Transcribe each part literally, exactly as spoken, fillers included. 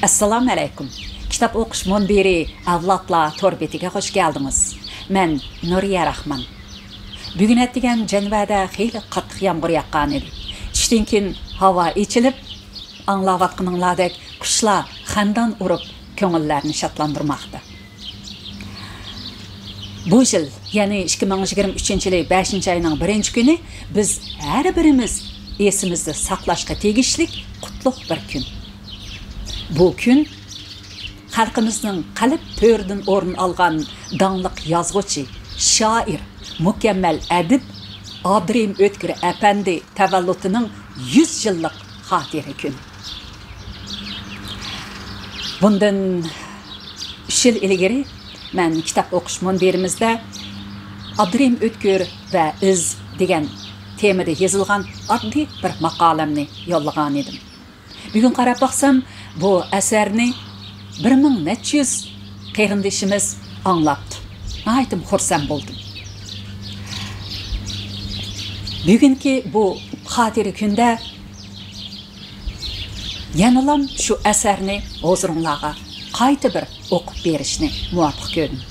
ئەسسالامۇئەلەيكۇم. كىتاب ئوقۇش مۇنبىرى ئەۋلادلار تور بېتىگە خۇش كەلدىڭىز. مەن نۇرىيە راخمان. بۈگۈن ئەتىگەن جەنۋەدە خېلى قاتتىق يامغۇر ياغقانىدى. چۈشتىن كېيىن ھاۋا ئېچىلىپ، ئاڭلاۋاتقىنىڭلاردەك قۇشلار خەندان ئۇرۇپ، كۆڭۈللەرنى شادلاندۇرماقتا. بۇ يىل، يەنى ئىككى مىڭ يىگىرمە ئۈچىنچى يىلى بەشىنچى ئاينىڭ بىرىنچى كۈنى بىز ھەر بىرىمىز ئېسىمىزدە ساقلاشقا تېگىشلىك قۇتلۇق بىر كۈن. بۇ كۈن خەلقىمىزنىڭ قەلب تۆرىدىن ئورۇن ئالغان داڭلىق يازغۇچى، شائىر، مۇكەممەل ئەدىب ئابدۇرېھىم ئۆتكۈر ئەپەندى تەۋەللۇتىنىڭ يۈز يىللىق خاتىرە كۈنى. بۇندىن ئۈچ يىل ئىلگىرى مەن كىتاب ئوقۇش مۇنبىرىمىزدە ئابدۇرېھىم ئۆتكۈر ۋە ئىز دېگەن تېمىدا يېزىلغان ئاددىي بىر ماقالەمنى يوللىغانىدىم. بۈگۈن قاراپ باقسام، بۇ ئەسەرنى بىر مىڭ نەچچە يۈز قېرىندىشىمىز ئاڭلاپتۇ. ناھايىتىم خۇرسەن بولدۇم. بۈگۈنكى بۇ خاتىرە كۈندە يەنىلام شۇ ئەسەرنى ھۇزۇرۇڭلارغا قايتا بىر ئوقۇپ بېرىشنى مۇۋاپىق كۆردۈم.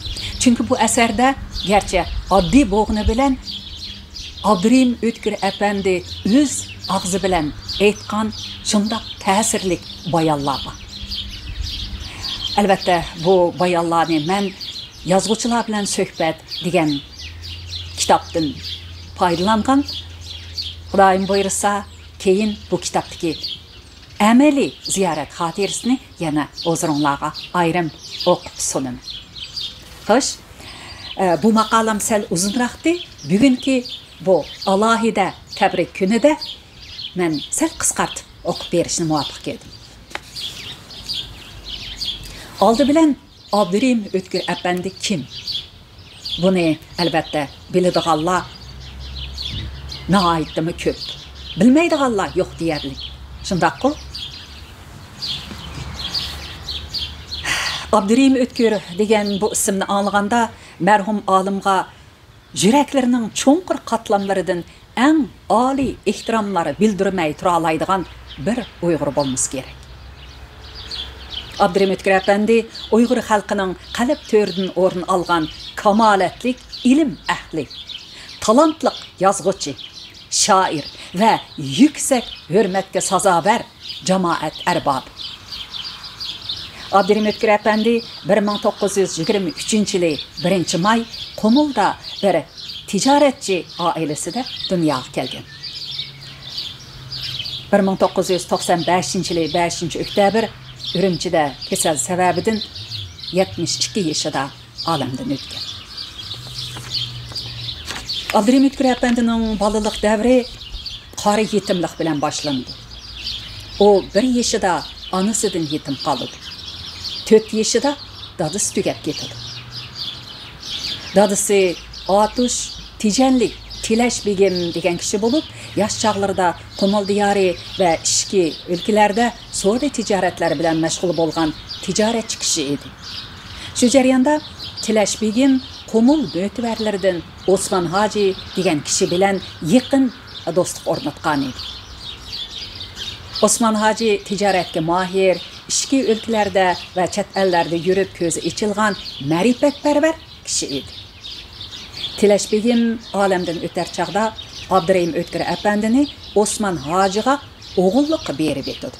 چۈنكى بۇ ئەسەردە گەرچە ئاددىي بولغىنى بىلەن، ئابدۇرېھىم ئۆتكۈر ئەپەندى ئۆز ئاغزى بىلەن ئېيتقان شۇنداق تەسىرلىك بايانلار بار. ئەلۋەتتە، بۇ بايانلارنى مەن يازغۇچىلار بىلەن سۆھبەت دېگەن كىتابتىن پايدىلانغان. خۇدايىم بۇيرۇسا، كېيىن بۇ كىتابتىكى ئەمەلىي زىيارەت خاتىرىسىنى يەنە ھۇزۇرۇڭلارغا ئايرىم ئوقۇپ سۇنىمەن. خوش، ئە، بۇ ماقالەم سەل ئۇزۇنراقتى. بۈگۈنكى بۇ ئالاھىدە تەبرىك كۈنىدە مەن سەل قىسقارتىپ ئوقۇپ بېرىشنى مۇۋاپىق كۆردۈم. ئالدى بىلەن ئابدۇرېھىم ئۆتكۈر ئەپەندى كىم؟ بۇنى، ئەلۋەتتە، بىلىدىغانلار ناھايىتىمۇ كۆپ. بىلمەيدىغانلار يوق دېيەرلىك. شۇنداققۇ؟ ئابدۇرېھىم ئۆتكۈر دېگەن بۇ ئىسىمنى ئاڭلىغاندا، مەرھۇم ئالىمغا يۈرەكلىرىنىڭ چوڭقۇر قاتلاملىرىدىن ئەڭ ئالىي ئېھتىراملار بىلدۈرمەي تۇرالايدىغان بىر ئۇيغۇر بولمىسا كېرەك. ئابدۇرېھىم ئۆتكۈر ئەپەندى ئۇيغۇر خەلقىنىڭ قەلب تۆرىدىن ئورۇن ئالغان كامالەتلىك ئىلىم ئەھلى، تالانتلىق يازغۇچى، شائىر ۋە يۈكسەك ھۆرمەتكە سازاۋەر جامائەت ئەربابى. ئابدۇرېھىم ئۆتكۈر ئەپەندى بىر مىڭ توققۇز يۈز يىگىرمە ئۈچىنچى يىلى بىرىنچى ماي قۇمۇلدا بىر تىجارەتچى ئائىلىسىدە دۇنياغا كەلگەن. بىر مىڭ توققۇز يۈز توقسان بەشىنچى يىلى بەشىنچى ئۆكتەبىر ئۈرۈمچىدە كېسەل سەۋەبىدىن يەتمىش ئىككى يېشىدا ئالەمدىن ئۆتكەن. ئابدۇرېھىم ئۆتكۈر ئەپەندىنىڭ بالىلىق دەۋرى قارا يېتىملىق بىلەن باشلىنىدۇ. ئۇ بىر يېشىدا ئانىسىدىن يېتىم قالىدۇ. تۆت يېشىدا دادىسى تۈگەپ كېتىدۇ. دادىسى ئاتۇش تېجەنلىك تىلەش بېگىم دېگەن كىشى بولۇپ، ياش چاغلىرىدا قۇمۇل دىيارى ۋە ئىچكى ئۆلكىلەردە سودا تىجارەتلەر بىلەن مەشغۇل بولغان تىجارەتچى كىشى ئىدى. شۇ جەرياندا تىلەش بېگىم قۇمۇل مۆتىۋەرلىرىدىن ئوسمان ھاجى دېگەن كىشى بىلەن يېقىن دوستلۇق ئورناتقانىدى. ئوسمان ھاجى تىجارەتكە ماھىر، ئىچكى ئۆلكىلەردە ۋە چەت ئەللەردە يۈرۈپ كۆزى ئېچىلغان مەرىپەتپەرۋەر كىشى ئىدى. تىلەش بېگىم ئالەمدىن ئۆتەر چاغدا ئابدۇرېھىم ئۆتكۈر ئەپەندىنى ئوسمان ھاجىغا ئوغۇللۇققا بېرىۋېتىدۇ.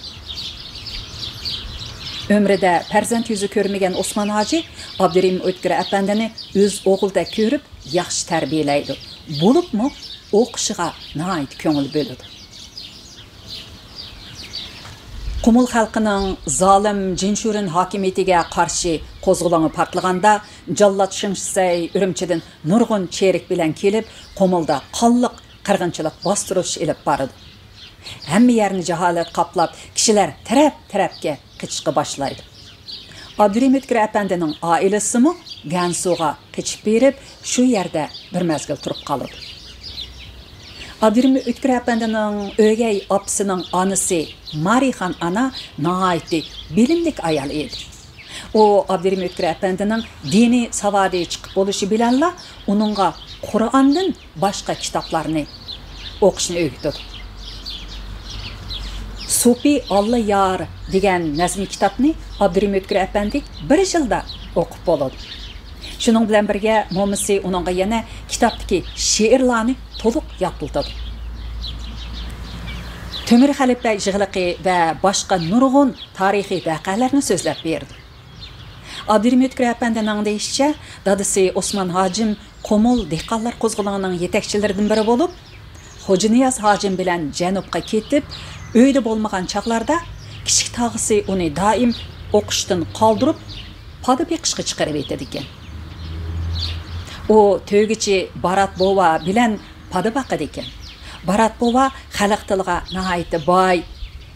ئۆمرىدە پەرزەنت يۈزى كۆرمىگەن ئوسمان ھاجى ئابدۇرېھىم ئۆتكۈر ئەپەندىنى ئۆز ئوغلىدەك كۆرۈپ، ياخشى تەربىيەلەيدۇ. بولۇپمۇ ئوقۇشىغا ناھايىتى كۆڭۈل بۆلىدۇ. قۇمۇل خەلقىنىڭ زالىم جىنشۈرۈن ھاكىمىيىتىگە قارشى قوزغىلىڭى پارتلىغاندا، جاللات شېڭشىسەي ئۈرۈمچىدىن نۇرغۇن چېرىك بىلەن كېلىپ، قۇمۇلدا قانلىق قىرغىنچىلىق باستۇرۇش ئېلىپ بارىدۇ. ھەممە يەرنى جاھالەت قاپلاپ، كىشىلەر تەرەپ-تەرەپكە قېچىشقا باشلايدۇ. ئابدۇرېھىم ئۆتكۈر ئەپەندىنىڭ ئائىلىسىمۇ گەنسۇغا قېچىپ بېرىپ، شۇ يەردە بىر مەزگىل تۇرۇپ قالىدۇ. ئابدۇرېھىم ئۆتكۈر ئەپەندىنىڭ ئۆگەي ئاپىسىنىڭ ئانىسى مارىخان ئانا ناھايىتى بىلىملىك ئايال ئىدى. ئۇ ئابدۇرېھىم ئۆتكۈر ئەپەندىنىڭ دىنىي ساۋادى چىقىپ بولۇشى بىلەنلا ئۇنىڭغا قۇرئاندىن باشقا كىتابلارنى ئوقۇشنى ئۆگىتىدۇ. سوپى ئاللا يار دېگەن نەزمىي كىتابنى ئابدۇرېھىم ئۆتكۈر ئەپەندى بىر يىلدا ئوقۇپ بولىدۇ. شۇنىڭ بىلەن بىرگە، مومىسى ئۇنىڭغا يەنە كىتابتىكى شېئىرلارنى تولۇق يادلىتىدۇ. تۆمۈر خەلىپە يىغلىقى ۋە باشقا نۇرغۇن تارىخىي ۋەقەلەرنى سۆزلەپ بېرىدۇ. ئابدۇرېھىم ئۆتكۈر ئەپەندىنىڭ دېيىشىچە، دادىسى ئوسمان ھاجىم قۇمۇل دېھقانلار قوزغىلىڭىنىڭ يېتەكچىلىرىدىن بىرى بولۇپ، خوجانىياز ھاجىم بىلەن جەنۇبقا كېتىپ، ئۆيدە بولمىغان چاغلاردا كىچىك تاغىسى ئۇنى دائىم ئوقۇشتىن قالدۇرۇپ، پادا بېقىشقا چىقىرىۋېتىدىكەن. ئۇ تۆگىچى بارات بوۋا بىلەن پادا باقىدىكەن. بارات بوۋا خەلق تىلىغا ناھايىتى باي،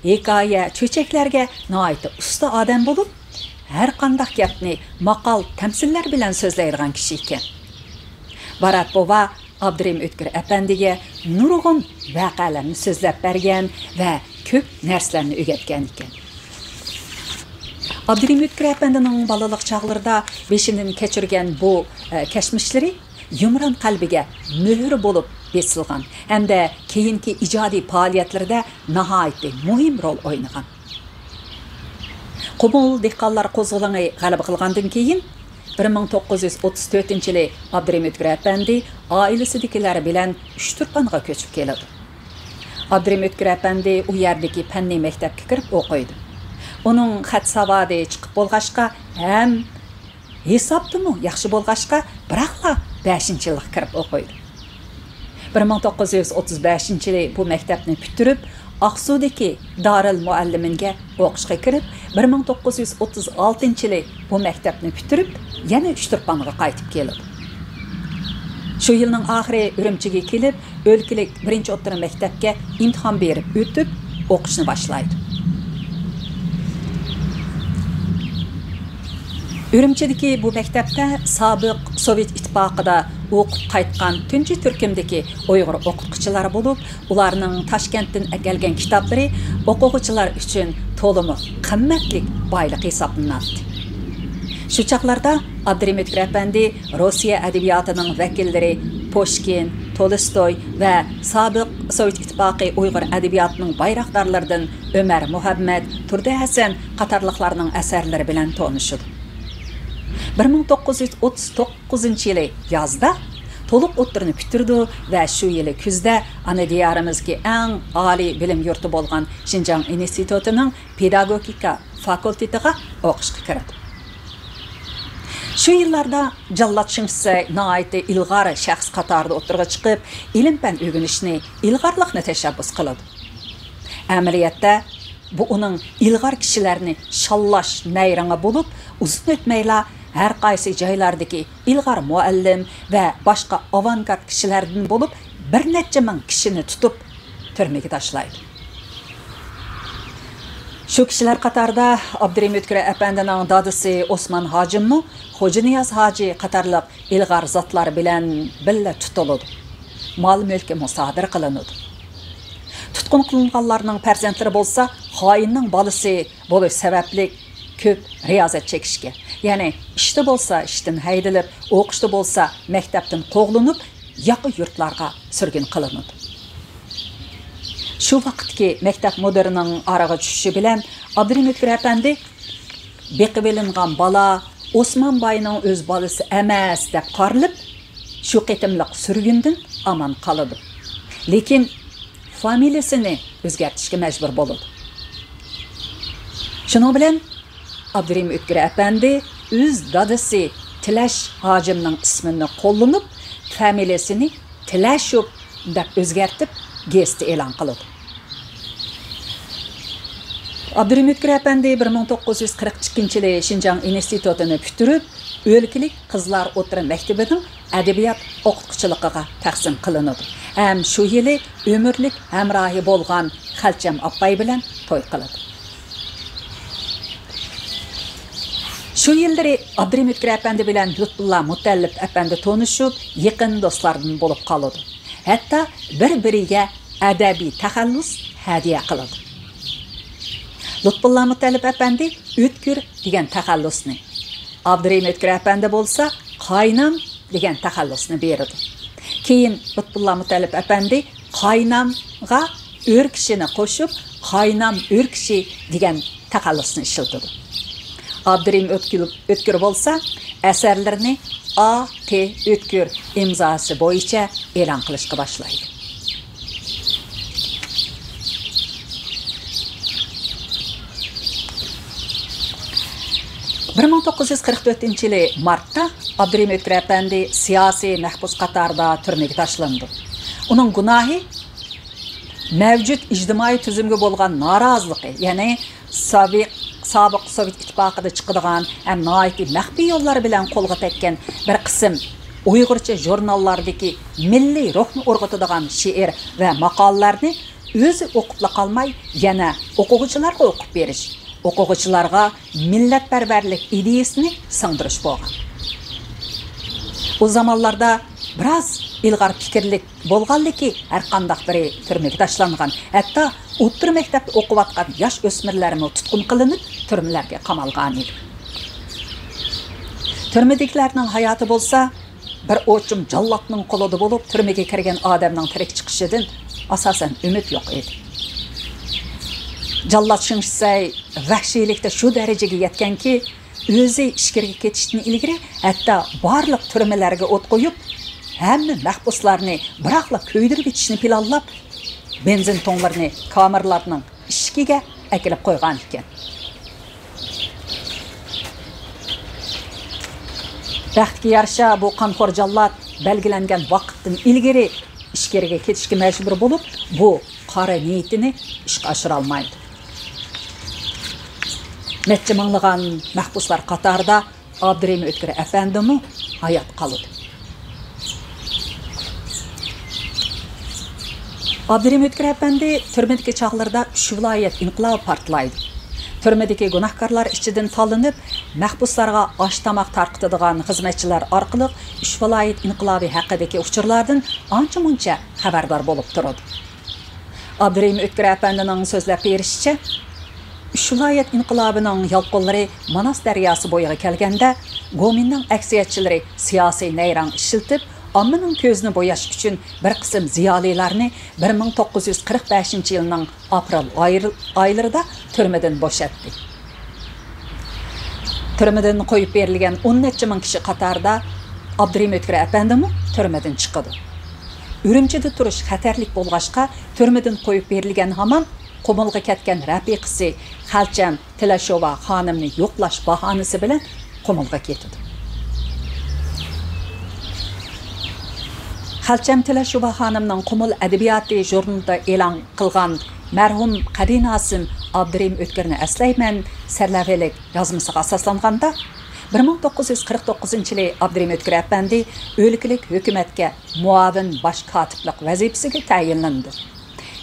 ھېكايە، چۆچەكلەرگە ناھايىتى ئۇستا ئادەم بولۇپ، ھەر قانداق گەپنى ماقال، تەمسىللەر بىلەن سۆزلەيدىغان كىشى ئىكەن. بارات بوۋا ئابدۇرېھىم ئۆتكۈر ئەپەندىگە نۇرغۇن ۋەقەلەرنى سۆزلەپ بەرگەن ۋە كۆپ نەرسىلەرنى ئۆگەتكەن ئىكەن. ئابدۇرېھىم ئۆتكۈر ئەپەندىنىڭ بالىلىق چاغلىرىدا بېشىدىن كەچۈرگەن بۇ، ئە، كەچمىشلىرى يۇمران قەلبىگە مۆھۈر بولۇپ بېسىلغان ھەمدە كېيىنكى ئىجادىي پائالىيەتلىرىدە ناھايىتى مۇھىم رول ئوينىغان. قۇمۇل دېھقانلار قوزغىلىڭى غەلىبە قىلغاندىن كېيىن، بىر مىڭ توققۇز يۈز ئوتتۇز تۆتىنچى يىلى ئابدۇرېھىم ئۆتكۈر ئەپەندى ئائىلىسىدىكىلەر بىلەن ئۇچتۇرپانغا كۆچۈپ كېلىدۇ. ئابدۇرېھىم ئۆتكۈر ئەپەندى ئۇ يەردىكى پەننىي مەكتەپكە كىرىپ ئوقۇيدۇ. ئۇنىڭ خەت ساۋادى چىقىپ بولغاچقا ھەم ھېسابتىمۇ ياخشى بولغاچقا، بىراقلا بەشىنچى يىلغا كىرىپ ئوقۇيدۇ. بىر مىڭ توققۇز يۈز ئوتتۇز بەشىنچى يىلى بۇ مەكتەپنى پۈتتۈرۈپ، ئاقسۇدىكى دارىل مۇئەللىمىنگە ئوقۇشقا كىرىپ، بىر مىڭ توققۇز يۈز ئوتتۇز ئالتىنچى يىلى بۇ مەكتەپنى پۈتتۈرۈپ، يەنە ئۇچتۇرپانغا قايتىپ كېلىدۇ. شۇ يىلنىڭ ئاخىرى ئۈرۈمچىگە كېلىپ، ئۆلكىلىك بىرىنچى ئوتتۇرا مەكتەپكە ئىمتىھان بېرىپ ئۆتۈپ، ئوقۇشنى باشلايدۇ. ئۈرۈمچىدىكى بۇ مەكتەپتە سابىق سوۋېت ئىتتىپاقىدا ئوقۇپ قايتقان تۇنجى تۈركۈمدىكى ئۇيغۇر ئوقۇتقۇچىلار بولۇپ، ئۇلارنىڭ تاشكەنتتىن ئەكەلگەن كىتابلىرى ئوقۇغۇچىلار ئۈچۈن تولىمۇ قىممەتلىك بايلىق ھېسابلىناتتى. شۇ چاغلاردا ئابدۇرېھىم ئۆتكۈر ئەپەندى روسىيە ئەدەبىياتىنىڭ ۋەكىللىرى پۇشكىن، تولستوي ۋە سابىق سوۋېت ئىتتىپاقى ئۇيغۇر ئەدەبىياتىنىڭ بايراقدارلىرىدىن ئۆمەر مۇھەممەد، تۇردى ھەسەن قاتارلىقلارنىڭ ئەسەرلىرى بىلەن تونۇشىدۇ. بىر مىڭ توققۇز يۈز ئوتتۇز توققۇزىنچى يىلى يازدا تولۇق ئوتتۇرىنى پۈتتۈرىدۇ ۋە شۇ يىلى كۈزدە ئانا دىيارىمىزدىكى ئەڭ ئالىي بىلىم يۇرتى بولغان شىنجاڭ ئىنستىتۇتىنىڭ پېداگوگىكا فاكۇلتېتىغا ئوقۇشقا كىرىدۇ. شۇ يىللاردا جاللات شېڭشىسەي ناھايىتى ئىلغار شەخس قاتارىدا ئوتتۇرىغا چىقىپ، ئىلىم-پەن ئۆگىنىشنى، ئىلغارلىقنى تەشەببۇس قىلىدۇ. ئەمەلىيەتتە، بۇ ئۇنىڭ ئىلغار كىشىلەرنى شاللاش نەيرىڭى بولۇپ، ئۇزۇن ئۆتمەيلا ھەر قايسى جايلاردىكى ئىلغار مۇئەللىم ۋە باشقا ئاۋانگارت كىشىلەردىن بولۇپ بىر نەچچە مىڭ كىشىنى تۇتۇپ، تۈرمىگە تاشلايدۇ. شۇ كىشىلەر قاتارىدا ئابدۇرېھىم ئۆتكۈر ئەپەندىنىڭ دادىسى ئوسمان ھاجىممۇ، خوجانىياز ھاجى قاتارلىق ئىلغار زاتلار بىلەن بىللە تۇتۇلىدۇ. مال-مۈلكى مۇسادىرە قىلىنىدۇ. تۇتقۇن قىلىنغانلارنىڭ پەرزەنتلىرى بولسا خائىننىڭ بالىسى بولۇش سەۋەبلىك كۆپ رىيازەت چېكىشكە، يەنى ئىشتا بولسا ئىشتىن ھەيدىلىپ، ئوقۇشتا بولسا مەكتەپتىن قوغلىنىپ، ياقا يۇرتلارغا سۈرگۈن قىلىنىدۇ. شۇ ۋاقىتتىكى مەكتەپ مۇدىرىنىڭ ئارىغا چۈشۈشى بىلەن ئابدۇرېھىم ئۆتكۈر ئەپەندى بېقىۋېلىنغان بالا ئوسمان باينىڭ ئۆز بالىسى ئەمەس دەپ قارىلىپ، شۇ قېتىملىق سۈرگۈندىن ئامان قالىدۇ. لېكىن فامىلىسىنى ئۆزگەرتىشكە مەجبۇر بولىدۇ. شۇنىڭ بىلەن ئابدۇرېھىم ئۆتكۈر ئەپەندى ئۆز دادىسى تىلەش ھاجىمنىڭ ئىسمىنى قوللىنىپ، فامىلىسىنى تىلەشوف دەپ ئۆزگەرتىپ، گېزىتتە ئېلان قىلىدۇ. ئابدۇرېھىم ئۆتكۈر ئەپەندى بىر مىڭ توققۇز يۈز قىرىق ئىككىنچى يىلى شىنجاڭ ئىنستىتۇتىنى پۈتتۈرۈپ، ئۆلكىلىك قىزلار ئوتتۇرا مەكتىپىنىڭ ئەدەبىيات ئوقۇتقۇچىلىقىغا تەقسىم قىلىنىدۇ ھەم شۇ يىلى ئۆمۈرلۈك ھەمراھى بولغان خەلچەم ئاپاي بىلەن توي قىلىدۇ. شۇ يىللىرى ئابدۇرېھىم ئۆتكۈر ئەپەندى بىلەن لۇتپۇللا مۇتەللىپ ئەپەندى تونۇشۇپ، يېقىن دوستلاردىن بولۇپ قالىدۇ. ھەتتا بىر-بىرىگە ئەدەبىي تەخەللۇس ھەدىيە قىلىدۇ. لۇتپۇللا مۇتەللىپ ئەپەندى ئۆتكۈر دېگەن تەخەللۇسنى، ئابدۇرېھىم ئۆتكۈر ئەپەندى بولسا قاينام دېگەن تەخەللۇسنى بېرىدۇ. كېيىن لۇتپۇللا مۇتەللىپ ئەپەندى قاينامغا ئۆركىشىنى قوشۇپ، قاينام ئۆركىشى دېگەن تەخەللۇسنى ئىشلىتىدۇ. ئابدۇرېھىم ئۆتكۈر، ئۆتكۈر بولسا ئەسەرلىرىنى ئا تى ئۆتكۈر ئىمزاسى بويىچە ئېلان قىلىشقا باشلايدۇ. بىر مىڭ توققۇز يۈز قىرىق تۆتىنچى يىلى مارتتا ئابدۇرېھىم ئۆتكۈر ئەپەندى سىياسىي مەھبۇس قاتارىدا تۈرمىگە تاشلىنىدۇ. ئۇنىڭ گۇناھى مەۋجۇت ئىجتىمائىي تۈزۈمگە بولغان نارازىلىقى، يەنى سابىق، سابىق سوۋېت ئىتتىپاقىدا چىقىدىغان ھەم ناھايىتى مەخپىي يوللار بىلەن قولغا تەگكەن بىر قىسىم ئۇيغۇرچە ژۇرناللاردىكى مىللىي روھنى ئۇرغۇتىدىغان شېئىر ۋە ماقالىلەرنى ئۆزى ئوقۇپلا قالماي، يەنە ئوقۇغۇچىلارغا ئوقۇپ بېرىش، ئوقۇغۇچىلارغا مىللەتپەرۋەرلىك ئىدىيىسىنى سىڭدۈرۈش بولغان. ئۇ زامانلاردا بىراز ئىلغار پىكىرلىك بولغانلىكى، ھەرقانداق بىرى تۈرمىگە تاشلانغان، ھەتتا ئوتتۇرا مەكتەپتە ئوقۇۋاتقان ياش ئۆسمۈرلەرمۇ تۇتقۇن قىلىنىپ، تۈرمىلەرگە قامالغانىدى. تۈرمىدىكىلەرنىڭ ھاياتى بولسا، بىر ئوچۇم جاللاتنىڭ قولىدا بولۇپ، تۈرمىگە كىرگەن ئادەمنىڭ تىرىك چىقىشىدىن ئاساسەن ئۈمىد يوق ئىدى. جاللات شېڭ شىسەي ۋەھشىيلىكتە شۇ دەرىجىگە يەتكەنكى، ئۆزى ئىچكىرىگە كېتىشتىن ئىلگىرى ھەتتا بارلىق تۈرمىلەرگە ئوت قويۇپ، ھەممە مەھبۇسلارنى بىراقلا كۆيدۈرۈۋېتىشنى پىلانلاپ، بېنزىن تۇڭلىرىنى كامېرلارنىڭ ئىشىكىگە ئەكېلىپ قويغان ئىكەن. بەختكە يارىشا، بۇ قانخور جاللات بەلگىلەنگەن ۋاقىتتىن ئىلگىرى ئىچكىرىگە كېتىشكە مەجبۇر بولۇپ، بۇ قارا نىيىتىنى ئىشقا ئاشۇرالمايدۇ. نەچچە مىڭلىغان مەھبۇسلار قاتارىدا ئابدۇرېھىم ئۆتكۈر ئەپەندىمۇ ھايات قالىدۇ. ئابدۇرېھىم ئۆتكۈر ئەپەندى تۈرمىدىكى چاغلىرىدا ئۈچ ۋىلايەت ئىنقىلابى پارتلايدۇ. تۈرمىدىكى گۇناھكارلار ئىچىدىن تاللىنىپ، مەھبۇسلارغا ئاش-تاماق تارقىتىدىغان خىزمەتچىلەر ئارقىلىق ئۈچ ۋىلايەت ئىنقىلابى ھەققىدىكى ئۇچۇرلاردىن ئانچە-مۇنچە خەۋەردار بولۇپ تۇرىدۇ. ئابدۇرېھىم ئۆتكۈر ئەپەندىنىڭ سۆزلەپ بېرىشىچە، ئۈچ ۋىلايەت ئىنقىلابىنىڭ يالقۇنلىرى ماناس دەرياسى بويىغا كەلگەندە، گومىنداڭ ئەكسىيەتچىلىرى سىياسىي نەيرەڭ ئىشلىتىپ، ئاممىنىڭ كۆزىنى بوياش ئۈچۈن بىر قىسىم زىيالىيلارنى بىر مىڭ توققۇز يۈز قىرىق بەشىنچى يىلنىڭ ئاپرېل ئاير-، ئايلىرىدا تۈرمىدىن بوشاتتى. تۈرمىدىن قويۇپ بېرىلگەن ئون نەچچە مىڭ كىشى قاتارىدا ئابدۇرېھىم ئۆتكۈر ئەپەندىمۇ تۈرمىدىن چىقىدۇ. ئۈرۈمچىدە تۇرۇش خەتەرلىك بولغاچقا، تۈرمىدىن قويۇپ بېرىلگەن ھامان قۇمۇلغا كەتكەن رەپىقىسى خەلچەم تىلەشوۋا خانىمنى يوقلاش باھانىسى بىلەن قۇمۇلغا كېتىدۇ. خەلچەم تىلەشوۋا خانىمنىڭ قۇمۇل ئەدەبىياتى ژۇرنىلىدا ئېلان قىلغان مەرھۇم قەدىناسىم ئابدۇرېھىم ئۆتكۈرنى ئەسلەيمەن سەرلەۋھىلىك يازمىسىغا ئاساسلانغاندا، بىر مىڭ توققۇز يۈز قىرىق توققۇزىنچى يىلى ئابدۇرېھىم ئۆتكۈر ئەپەندى ئۆلكىلىك ھۆكۈمەتكە مۇئاۋىن باش كاتىپلىق ۋەزىپىسىگە تەيىنلىنىدۇ.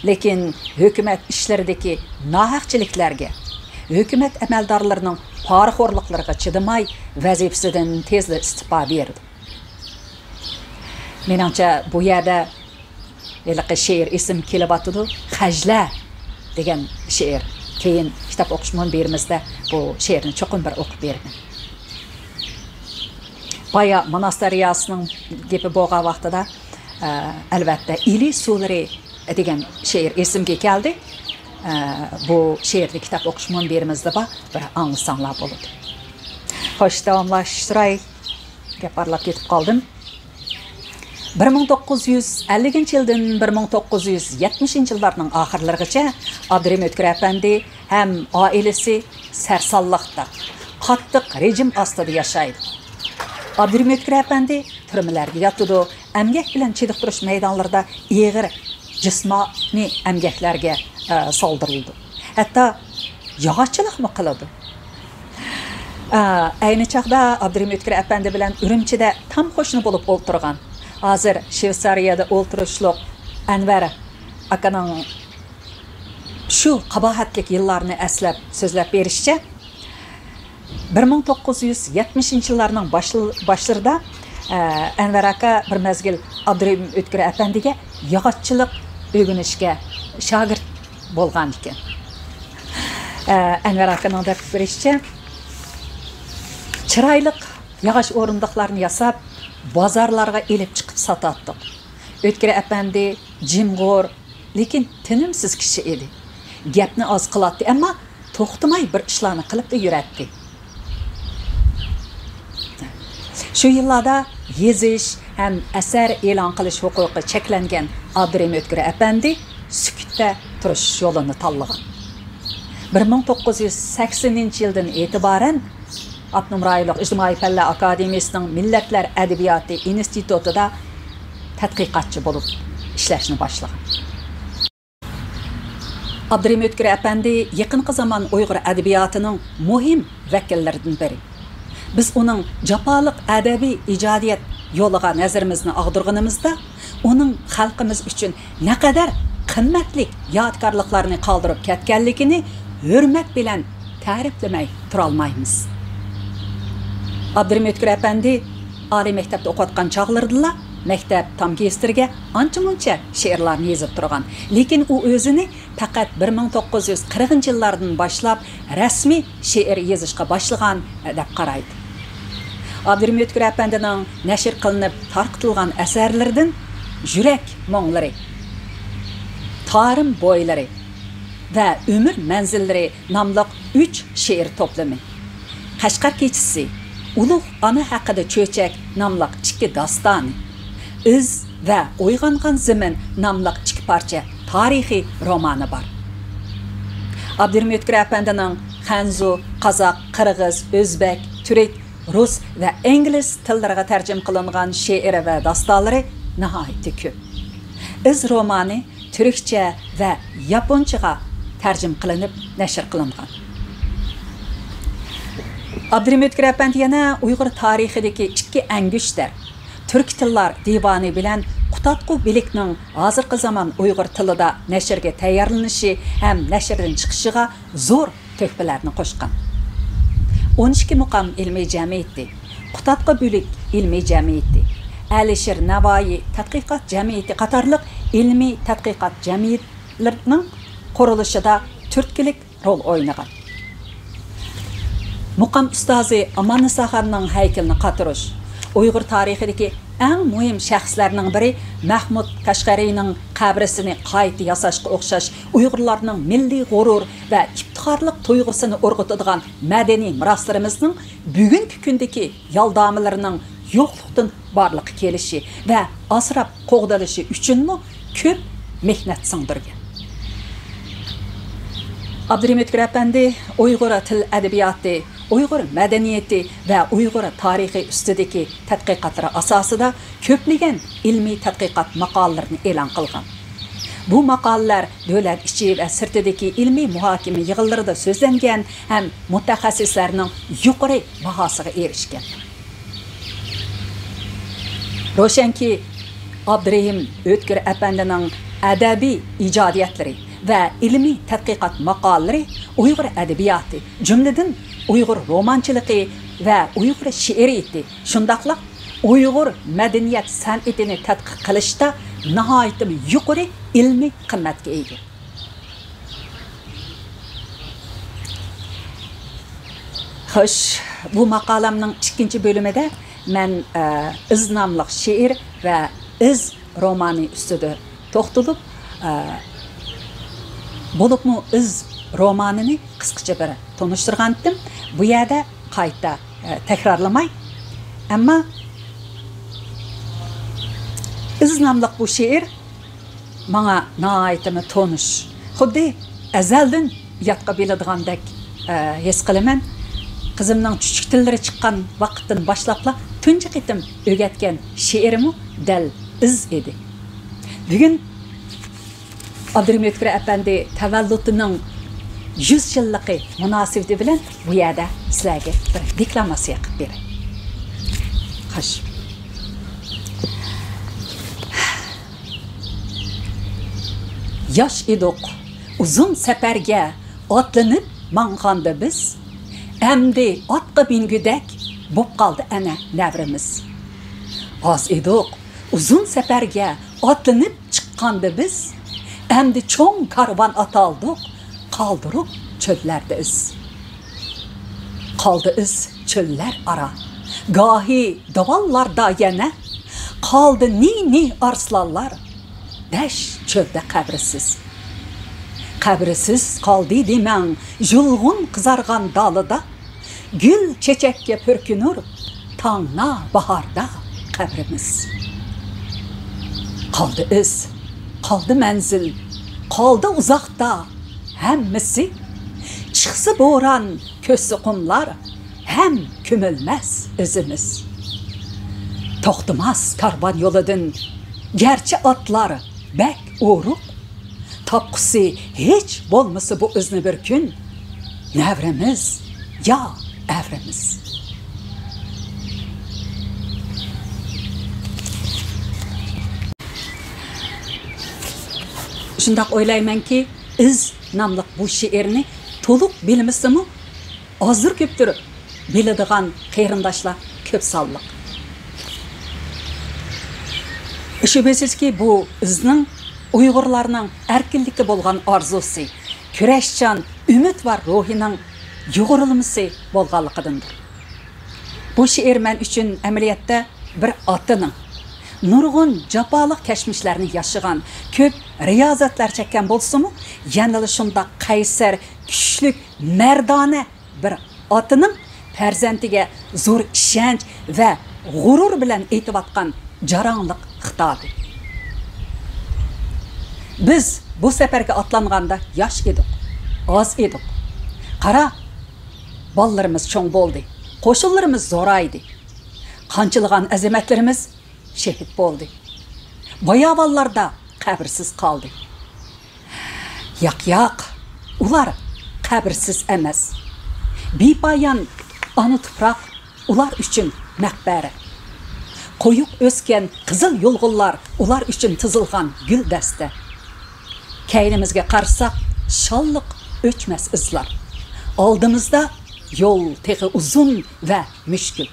لېكىن ھۆكۈمەت ئىشلىرىدىكى ناھەقچىلىكلەرگە، ھۆكۈمەت ئەمەلدارلىرىنىڭ پارىخورلۇقلىرىغا چىدىماي، ۋەزىپىسىدىن تېزلا ئىستېپا بېرىدۇ. مېنىڭچە، بۇ يەردە ھېلىقى شېئىر ئېسىمگە كېلىۋاتىدۇ، خەجلە دېگەن شېئىر. كېيىن كىتاب ئوقۇش مۇنبىرىمىزدە بۇ شېئىرنى چوقۇم بىر ئوقۇپ بېرىمەن. بايا ماناس دەرياسىنىڭ گېپى بولغان ۋاقتىدا، ئە، ئەلۋەتتە، ئىلى سۇلىرى دېگەن شېئىر ئېسىمگە كەلدى. ئە، بۇ شېئىرنى كىتاب ئوقۇش مۇنبىرىمىزدە بار، بىر ئاڭلىساڭلار بولىدۇ. خوش، داۋاملاشتۇراي. گەپ ئارىلاپ كېتىپ قالدىم. بىر مىڭ توققۇز يۈز ئەللىكىنچى يىلدىن بىر مىڭ توققۇز يۈز يەتمىشىنچى يىللارنىڭ ئاخىرلىرىغىچە ئابدۇرېھىم ئۆتكۈر ئەپەندى ھەم ئائىلىسى سەرسانلىقتا، قاتتىق رېجىم ئاستىدا ياشايدۇ. ئابدۇرېھىم ئۆتكۈر ئەپەندى تۈرمىلەرگە ياتىدۇ، ئەمگەك بىلەن چېنىقتۇرۇش مەيدانلىرىدا ئېغىر جىسمانىي ئەمگەكلەرگە، ئە، سالدۇرۇلىدۇ. ھەتتا ياغاچچىلىقمۇ قىلىدۇ. ئە، ئەينى چاغدا ئابدۇرېھىم ئۆتكۈر ئەپەندى بىلەن ئۈرۈمچىدە تام قوشنا بولۇپ ئولتۇرغان، ھازىر شۋېتسارىيەدە ئولتۇرۇشلۇق ئەنۋەر ئاكىنىڭ شۇ قاباھەتلىك يىللارنى ئەسلەپ سۆزلەپ بېرىشىچە، بىر مىڭ توققۇز يۈز يەتمىشىنچى يىللارنىڭ باشل-، باشلىرىدا، ئە، ئەنۋەر ئاكا بىر مەزگىل ئابدۇرېھىم ئۆتكۈر ئەپەندىگە ياغاچچىلىق ئۆگىنىشكە شاگىرت بولغان ئىكەن. ئە، ئەنۋەر ئاكىنىڭ دەپ بېرىشىچە، چىرايلىق ياغاچ ئورۇندۇقلارنى ياساپ، بازارلارغا ئېلىپ چىقىپ ساتاتتۇق. ئۆتكۈر ئەپەندى جىمغۇر، لېكىن تىنىمسىز كىشى ئىدى. گەپنى ئاز قىلاتتى، ئەمما توختىماي بىر ئىشلارنى قىلىپلا يۈرەتتى. شۇ يىللاردا يېزىش ھەم ئەسەر ئېلان قىلىش ھوقۇقى چەكلەنگەن ئابدۇرېھىم ئۆتكۈر ئەپەندى سۈكۈتتە تۇرۇش يولىنى تاللىغان. بىر مىڭ توققۇز يۈز سەكسىنىنچى يىلدىن ئېتىبارەن ئاپتونوم رايونلۇق ئىجتىمائىي پەنلەر ئاكادېمىيىسىنىڭ مىللەتلەر ئەدەبىياتى ئىنستىتۇتىدا تەتقىقاتچى بولۇپ ئىشلەشنى باشلىغان. ئابدۇرېھىم ئۆتكۈر ئەپەندى يېقىنقى زامان ئۇيغۇر ئەدەبىياتىنىڭ مۇھىم ۋەكىللىرىدىن بىرى. بىز ئۇنىڭ جاپالىق ئەدەبىي ئىجادىيەت يولىغا نەزىرىمىزنى ئاغدۇرغىنىمىزدا، ئۇنىڭ خەلقىمىز ئۈچۈن نەقەدەر قىممەتلىك يادىكارلىقلارنى قالدۇرۇپ كەتكەنلىكىنى ھۆرمەت بىلەن تەرىپلىمەي تۇرالمايمىز. ئابدۇرېھىم ئۆتكۈر ئەپەندى ئالىي مەكتەپتە ئوقۇۋاتقان چاغلىرىدىلا مەكتەپ تامكېستىرىگە ئانچە-مۇنچە شېئىرلارنى يېزىپ تۇرغان. لېكىن ئۇ ئۆزىنى پەقەت بىر مىڭ توققۇز يۈز قىرىقىنچى يىللاردىن باشلاپ رەسمىي شېئىر يېزىشقا باشلىغان دەپ قارايدۇ. ئابدۇرېھىم ئۆتكۈر ئەپەندىنىڭ نەشر قىلىنىپ تارقىتىلغان ئەسەرلىرىدىن يۈرەك مۇڭلىرى، تارىم بويلىرى ۋە ئۆمۈر مەنزىللىرى ناملىق ئۈچ شېئىر توپلىمى، قەشقەر كېچىسى، ئۇلۇغ ئانا ھەققىدە چۆچەك ناملىق ئىككى داستانى، ئىز ۋە ئويغانغان زېمىن ناملىق ئىككى پارچە تارىخىي رومانى بار. ئابدۇرېھىم ئۆتكۈر ئەپەندىنىڭ خەنزۇ، قازاق، قىرغىز، ئۆزبەك، تۈرك، رۇس ۋە ئىنگلىز تىللىرىغا تەرجىمە قىلىنغان شېئىرى ۋە داستانلىرى ناھايىتى كۆپ. ئىز رومانى تۈركچە ۋە ياپونچىغا تەرجىمە قىلىنىپ نەشر قىلىنغان. ئابدۇرېھىم ئۆتكۈر ئەپەندى يەنە ئۇيغۇر تارىخىدىكى ئىككى ئەنگۈشتەر، تۈركىي تىللار دىۋانى بىلەن قۇتادغۇ بىلىكنىڭ ھازىرقى زامان ئۇيغۇر تىلىدا نەشرگە تەييارلىنىشى ھەم نەشردىن چىقىشىغا زور تۆھپىلەرنى قوشقان. ئون ئىككى مۇقام ئىلمىي جەمئىيىتى، قۇتادغۇ بۆلۈك ئىلمىي جەمئىيىتى، ئەلىشىر نەۋايى تەتقىقات جەمئىيىتى قاتارلىق ئىلمىي تەتقىقات جەمئىيەتلىرىنىڭ قۇرۇلۇشىدا تۈرتكىلىك رول ئوينىغان. مۇقام ئۇستازى ئاماننىساخاننىڭ ھەيكىلىنى قاتۇرۇش، ئۇيغۇر تارىخىدىكى ئەڭ مۇھىم شەخسلەرنىڭ بىرى مەھمۇد قەشقەرىنىڭ قەبرىسىنى قايتا ياساشقا ئوخشاش ئۇيغۇرلارنىڭ مىللىي غۇرۇر ۋە ئىپتىخارلىق تۇيغۇسىنى ئۇرغۇتىدىغان مەدەنىي مىراسلىرىمىزنىڭ بۈگۈنكى كۈندىكى يالدامىلىرىنىڭ يوقلۇقتىن بارلىققا كېلىشى ۋە ئاسراپ قوغدىلىشى ئۈچۈنمۇ كۆپ مېھنەت سىڭدۈرگەن. ئابدۇرېھىم ئۆتكۈر ئەپەندى ئۇيغۇر تىل ئەدەبىياتى، ئۇيغۇر مەدەنىيىتى ۋە ئۇيغۇر تارىخى ئۈستىدىكى تەتقىقاتلىرى ئاساسىدا كۆپلىگەن ئىلمىي تەتقىقات ماقالىلىرىنى ئېلان قىلغان. بۇ ماقالىلەر دۆلەت ئىچى ۋە سىرتىدىكى ئىلمىي مۇھاكىمە يىغىنلىرىدا سۆزلەنگەن ھەم مۇتەخەسسىسلەرنىڭ يۇقىرى باھاسىغا ئېرىشكەن. روشەنكى، ئابدۇرېھىم ئۆتكۈر ئەپەندىنىڭ ئەدەبىي ئىجادىيەتلىرى ۋە ئىلمىي تەتقىقات ماقالىلىرى ئۇيغۇر ئەدەبىياتى، جۈملىدىن ئۇيغۇر رومانچىلىقى ۋە ئۇيغۇر شېئىرىيىتى، شۇنداقلا ئۇيغۇر مەدەنىيەت سەنئىتىنى تەتقىق قىلىشتا ناھايىتىمۇ يۇقىرى ئىلمىي قىممەتكە ئىگە. خوش، بۇ ماقالەمنىڭ ئىككىنچى بۆلۈمىدە مەن، ئە، ئىز ناملىق شېئىر ۋە ئىز رومانى ئۈستىدە توختىلىپ، ئە، بولۇپمۇ ئىز رومانىنى قىسقىچە بىر تونۇشتۇرغانتىم. بۇ يەردە قايتا، ئە، تەكرارلىماي. ئەمما ئىز ناملىق بۇ شېئىر ماڭا ناھايىتىمۇ تونۇش. خۇددى ئەزەلدىن يادقا بىلىدىغاندەك، ئە، ھېس قىلىمەن. قىزىمنىڭ چۈچۈك تىللىرى چىققان ۋاقىتتىن باشلاپلا تۇنجى قېتىم ئۆگەتكەن شېئىرىمۇ دەل ئىز ئىدى. بۈگۈن ئابدۇرېھىم ئۆتكۈر ئەپەندى تەۋەللۇتىنىڭ يۈز يىللىقى مۇناسىۋىتى بىلەن بۇ يەردە سىلەرگە بىر دېكلاماتسىيە قىلىپ بېرەي. خوش. ياش ئىدۇق، ئۇزۇن سەپەرگە ئاتلىنىپ ماڭغاندا بىز، ئەمدى ئاتقا مىنگۈدەك بوپ قالدى ئەنە نەۋرىمىز. ئاز ئىدۇق، ئۇزۇن سەپەرگە ئاتلىنىپ چىققاندا بىز، ئەمدى چوڭ كارۋان ئاتالدۇق، قالدۇرۇپ چۆللەردە ئىز. قالدى ئىز چۆللەر ئارا، گاھى داۋانلاردا يەنە، قالدى نى-نى ئارسلانلار، دەشت چۆلدە قەبرىسىز. قەبرىسىز قالدى دېمەڭ، يۇلغۇن قىزارغان دالىدا، گۈل چېچەككە پۈركىنۇر تاڭنا باھاردا قەبرىمىز. قالدى ئىز، قالدى مەنزىل، قالدى ئۇزاقتا ھەممىسى. چىقسا بوران، كۆچسە قۇملار، ھەم كۆمۈلمەس ئىزىمىز. توختىماس كارۋان يولىدىن، گەرچە ئاتلار بەك ئورۇق، تاپقۇسى ھېچ بولمىسا بۇ ئىزنى بىر كۈن، نەۋرىمىز يا ئەۋرىمىز. شۇنداق ئويلايمەنكى، ئىز ناملىق بۇ شېئىرنى تولۇق بىلمىسىمۇ، ئازدۇر كۆپتۇر بىلىدىغان قېرىنداشلار كۆپ سانلىق. شۈبھىسىزكى، بۇ ئىزنىڭ ئۇيغۇرلارنىڭ ئەركىنلىككە بولغان ئارزۇسى، كۈرەشچان، ئۈمىدۋار روھىنىڭ يۇغۇرۇلمىسى بولغانلىقىدىندۇر. بۇ شېئىر مەن ئۈچۈن ئەمەلىيەتتە بىر ئاتىنىڭ، نۇرغۇن جاپالىق كەچمىشلەرنى ياشىغان، كۆپ رىيازەتلەر چەككەن بولسىمۇ، يەنىلا شۇنداق قەيسەر، كۈچلۈك، مەردانە بىر ئاتىنىڭ پەرزەنتىگە زور ئىشەنچ ۋە غۇرۇر بىلەن ئېيتىۋاتقان جاراڭلىق خىتابى. بىز بۇ سەپەرگە ئاتلانغاندا ياش ئىدۇق، ئاز ئىدۇق. قارا، بالىلىرىمىز چوڭ بولدى، قوشۇنلىرىمىز زورايدى. قانچىلىغان ئەزىمەتلىرىمىز شېھىت بولدى. باياۋانلاردا قەبرىسىز قالدى. ياق، ياق، ئۇلار قەبرىسىز ئەمەس. بىپايان ئانا تۇپراق ئۇلار ئۈچۈن مەقبەرە. قويۇق ئۆسكەن قىزىل يۇلغۇنلار ئۇلار ئۈچۈن تىزىلغان گۈلدەستە. كەينىمىزگە قارىساق، شاللىق ئۆچمەس ئىزلار. ئالدىمىزدا يول تېخى ئۇزۇن ۋە مۈشكۈل.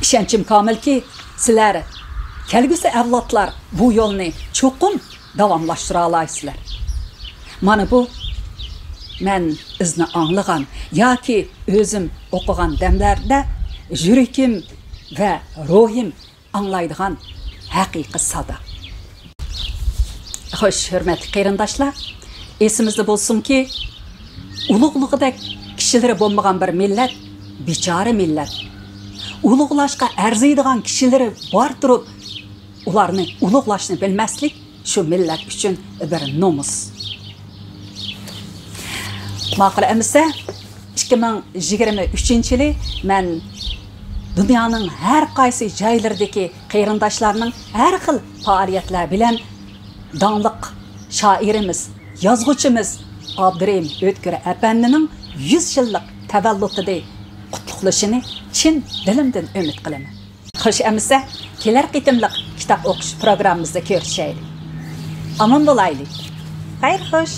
ئىشەنچىم كامىلكى، سىلەر، كەلگۈسى ئەۋلادلار بۇ يولنى چوقۇم داۋاملاشتۇرالايسىلەر. مانا بۇ مەن ئىزنى ئاڭلىغان ياكى ئۆزۈم ئوقۇغان دەملەردە يۈرىكىم ۋە روھىم ئاڭلايدىغان ھەقىقىي سادا. خوش، ھۆرمەتلىك قېرىنداشلار، ئېسىمىزدە بولسۇنكى، ئۇلۇغلۇقىدەك كىشىلىرى بولمىغان بىر مىللەت بىچارە مىللەت. ئۇلۇغلاشقا ئەرزىيدىغان كىشىلىرى بار تۇرۇپ، ئۇلارنى ئۇلۇغلاشنى بىلمەسلىك شۇ مىللەت ئۈچۈن بىر نومۇس. ماقۇل ئەمىسە، ئىككى مىڭ يىگىرمە ئۈچىنچى يىلى مەن دۇنيانىڭ ھەر قايسى جايلىرىدىكى قېرىنداشلارنىڭ ھەر خىل پائالىيەتلەر بىلەن داڭلىق شائىرىمىز، يازغۇچىمىز ئابدۇرېھىم ئۆتكۈر ئەپەندىنىڭ يۈز يىللىق تەۋەللۇتىنى قۇتلۇقلىشىنى چىن دىلىمدىن ئۈمىد قىلىمەن. خوش ئەمىسە، كېلەر قېتىملىق كىتاب ئوقۇش پروگراممىمىزدا كۆرۈشەيلى. ئامان بولايلى. خەير خوش.